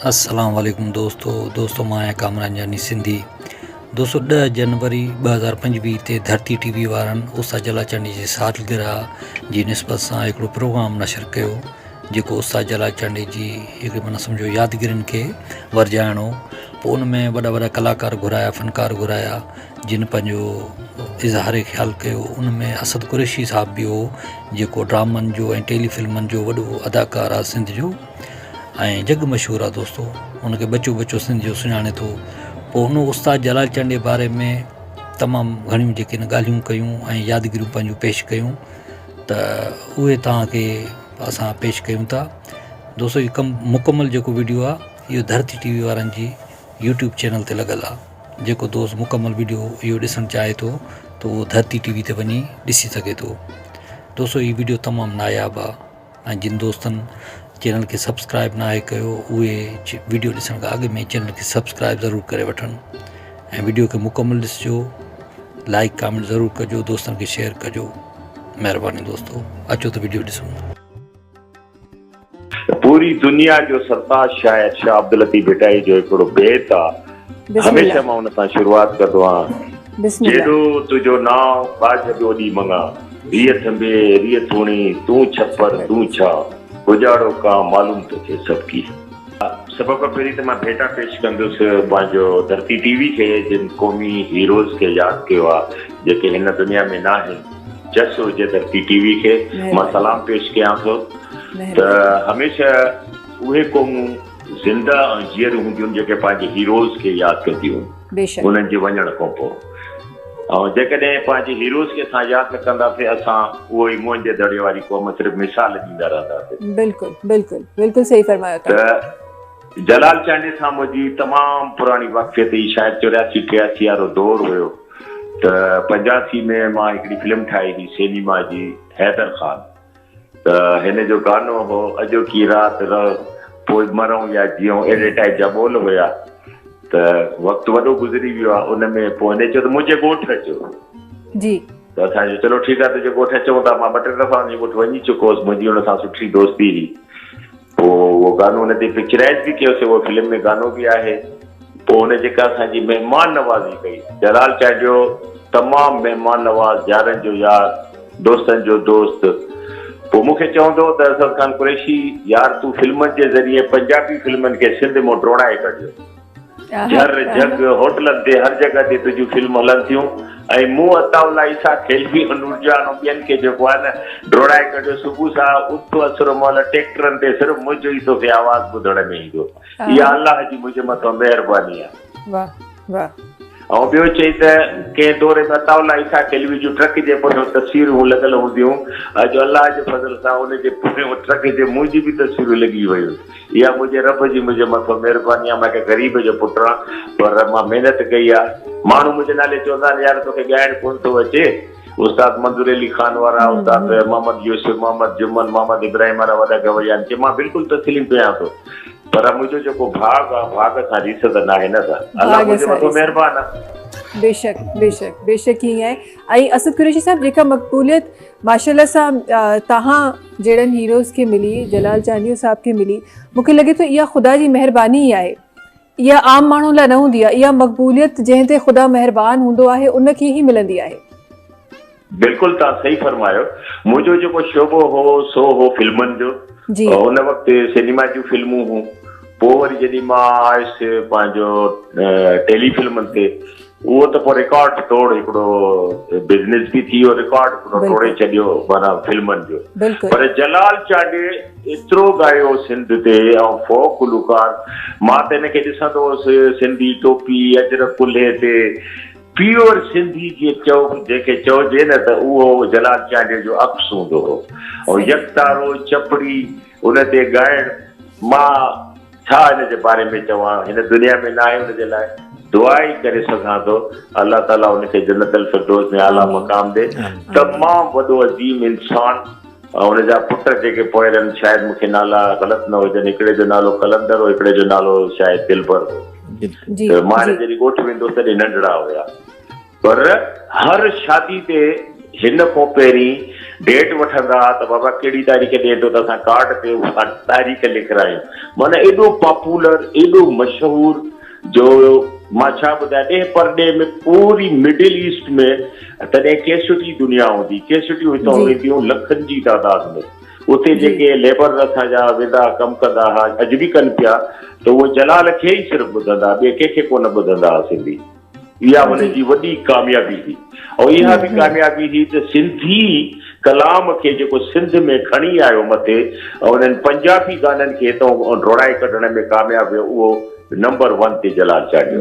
السلام عليڪم دوستو دوستو مان آهيان ڪامران جاني سنڌي دوستو ڏهه جنوري 2025 تي ڌرتي ٽي وي وارن استاد جلال چانڊيي جي سالگرهه جي نسبت سان هڪڙو پروگرام نشر ڪيو جيڪو استاد جلال چانڊيي جي هڪ معنيٰ سمجهو يادگيرين کي ورجائڻو پوء ان ۾ وڏا وڏا ڪلاڪار گهرايا فنڪار گهرايا جن پنهنجو اظهار خيال ڪيو ان ۾ اسد قريشي صاحب به هو جيڪو ڊرامن جو ۽ ٽيلي فلمن جو وڏو اداڪار آهي سنڌ جو ۽ جڳ مشهور آهي دوستو ان کي ٻچو ٻچو سنڌ جو سڃاڻي ٿو پوء ان استاد جلال چانڊيي باري ۾ تمام گهڻيون جيڪي ان ڳالهيون ڪيون ۽ يادگيريون پنهنجون پيش ڪيون ته اهي توهان کي اسان پيش ڪيون ٿا دوستو هي ڪم مڪمل جيڪو ويڊيو آهي اهو ڌرتي ٽي وي وارن جي يوٽيوب چينل تي لڳل آهي جيڪو دوست مڪمل ويڊيو اهو ڏسڻ چاهي ٿو ته اهو ڌرتي ٽي وي تي وڃي ڏسي سگهي ٿو دوستو هي ويڊيو تمام ناياب آهي ۽ جن دوستن چينل کي سبسڪرائب ناهي ڪيو اهي ويڊيو ڏسڻ کان اڳ ۾ چينل کي سبسڪرائب ضرور ڪري وٺن ۽ ويڊيو کي مڪمل ڏسجو لائڪ ڪامينٽ ضرور ڪجو دوستن کي شيئر ڪجو مهرباني دوستو اچو ته ويڊيو ڏسون. پوري دنيا جو سرتاج شاعر شاهه عبداللطيف ڀٽائي جو هڪڙو بيت آ هميشه مان ان سان شروعات ڪندو آهيان جيڏو تنهنجو نانء ٻاجهه به اوڏي مڱان ريء ٿنڀي ريء ٿوڻي تون ڇپر تون ڇانء اجاڙو ڪان معلوم ٿو ٿئي سڀڪي. سڀ کان پهرين ته مان ڀيٽا پيش ڪندس پنهنجو ڌرتي ٽي وي کي جن قومي هيروز کي ياد ڪيو آ جيڪي هن دنيا ۾ ناهن جس هجي ڌرتي ٽي وي کي مان سلام پيش ڪيان ٿو ته هميشه اهي قومون زنده ۽ جيئريون هونديون آهن جيڪي پنهنجي هيروز کي ياد ڪنديون آهن انهن جي وڃڻ کان پوء ۽ جيڪڏهن پنهنجي هيروز کي اسان ياد نه ڪنداسين اسان اهو ئي موهن جي دڙي واري قوم صرف مثال ڏيندا رهنداسين. بلڪل بلڪل بلڪل صحيح فرمايو ته جلال چانڊيي سان منهنجي تمام پراڻي واقفيت هئي شايد چورياسي ٽياسي وارو دور هيو ته پنجاسي ۾ مان هڪڙي فلم ٺاهي هئي سينيما جي حيدر خان ته هن جو گانو هو اڄوڪي رات رهه پوء مرون يا جيئون اهڙي ٽائيپ جا ٻول هيا ته وقت وڏو گذري ويو آهي ان ۾ پوء هن چيو ته منهنجي ڳوٺ اچو. جي. ته اسان چيو چلو ٺيڪ آهي تنهنجي ڳوٺ اچون ٿا مان ٻه ٽي دفعا هن جي ڳوٺ وڃي چڪو هوس منهنجي هن سان سٺي دوستي هئي پوء اهو گانو هن تي پڪچرائز به ڪيوسي اهو فلم ۾ گانو به آهي پوء هن جيڪا اسان جي مهمان نوازي ڪئي جلال چانڊيو تمام مهمان نواز يارن جو يار دوستن جو دوست پوء مون کي چوندو هو ته اسد خان قريشي يار تون فلمن جي ذريعي پنجابي فلمن کي سنڌ مان ڊوڙائي ڪڍيو. جھر جھڳ هوٽلن تي هر جڳهه تي تنهنجون فلمون هلن ٿيون ۽ مون عطاء الله عيسيٰ خيلوي ۽ نورجهان ۽ ٻين کي جيڪو آهي نه ڊوڙائي ڪڍيو صبح سان اٿ اسر مهل ٽيڪٽرن تي صرف منهنجو ئي توکي آواز ٻڌڻ ۾ ايندو اها الله جي منهنجي مٿان مهرباني آهي. واه واه. ۽ ٻيو چئي ته ڪنهن دور ۾ عطاء الله عيسيٰ خيلوي جون ٽرڪ جي پويان تصويرون لڳل هونديون اڄ الله جي فضل سان ان جي پويان ٽرڪ جي منهنجي به تصويرون لڳي ويون اها منهنجي رب جي منهنجي مٿان مهرباني آهي مان هڪ غريب جو پٽ آهيان پر مان محنت ڪئي آهي ماڻهو منهنجي نالي چوندا آهن يار توکي ڳائڻ ڪونه ٿو اچي استاد منظور علي خان وارا استاد محمد يوسف محمد جمن محمد ابراهيم وارا وڏا گويا آهن چي مان بلڪل تسليم ڪيان ٿو پر منهنجو جيڪو ڀاڳ آ ڀاڳ سان ريس ته ناهي نه ته الله منهنجي مٿو مهربان آ. بيشڪ بيشڪ بيشڪ ائين آهي ۽ اسد قريشي صاحب جيڪا مقبوليت ماشاءالله سان توهان جهڙن هيروز کي ملي جلال چانڊيو صاحب کي ملي مونکي لڳي ٿو اها خدا جي مهرباني ئي آهي اها عام ماڻهن لاء نه هوندي آهي اها مقبوليت جنهن تي خدا مهربان هوندو آهي ان کي ئي ملندي آهي. بلڪل توهان صحيح فرمايو منهنجو جيڪو شعبو هو سو هو فلمن جو ان وقت سئنيما جون فلمون هون پوء وري جڏهن مان آيس پنهنجو ٽيلي فلمن تي اهو ته پوء رڪارڊ ٽوڙ هڪڙو بزنس به ٿي ويو رڪارڊ هڪڙو ٽوڙي ڇڏيو معنيٰ فلمن جو پر جلال چانڊيي ايترو ڳايو سنڌ تي ۽ فوڪ گلوڪار مان ته هن کي ڏسندو هوس سنڌي ٽوپي اجرڪ ڪلهي تي پيور سنڌي جي چئو جنهن کي چئجي نه ته اهو جلال چانڊيي جو عڪس هوندو هو ۽ يڪتارو چپڙي ان تي ڳائڻ مان ڇا هن جي باري ۾ چوان هن دنيا ۾ ناهي ان جي لاء دعا ئي ڪري سگهان ٿو الله تعالي ان کي جنت الفردوس ۾ اعليٰ مقام ڏي تمام وڏو عظيم انسان ۽ ان جا پٽ جيڪي پوئر آهن شايد مون کي نالا غلط نه هجن هڪڙي جو نالو قلندر هو هڪڙي جو نالو شايد دلبر هو ته مان هن جڏهن ڳوٺ ويندو هوس تڏهن ننڍڙا هيا پر هر شادي تي هن کان پهرين ڊيٽ وٺندا ها ته بابا ڪهڙي تاريخ ڏئين ٿو ته اسان ڪارڊ تي اها تاريخ لکرايون. معنيٰ ايڏو پاپولر، ايڏو مشهور جو مان ڇا ٻڌايان ڏيهه پرڏيهه ۾ پوري مڊل ايسٽ ۾ تڏهن ڪيسٽ ئي دنيا هوندي ڪيسٽيون هتان وينديون لکن جي تعداد ۾ اتي جيڪي ليبر اسان جا ويندا ڪم ڪندا ها اڄ به ڪن پيا ته اهي جلال کي ئي صرف ٻڌندا ٻئي ڪنهن کي ڪونه ٻڌندا ها سنڌي اها هن جي وڏي ڪاميابي هئي ۽ اها به ڪاميابي هئي ته سنڌي ڪلام کي جيڪو سنڌ ۾ کڻي آيو مٿي ۽ انهن پنجابي گانن کي هتان ڊوڙائي ڪڍڻ ۾ ڪامياب ويو اهو نمبر ون تي جلال چانڊيو.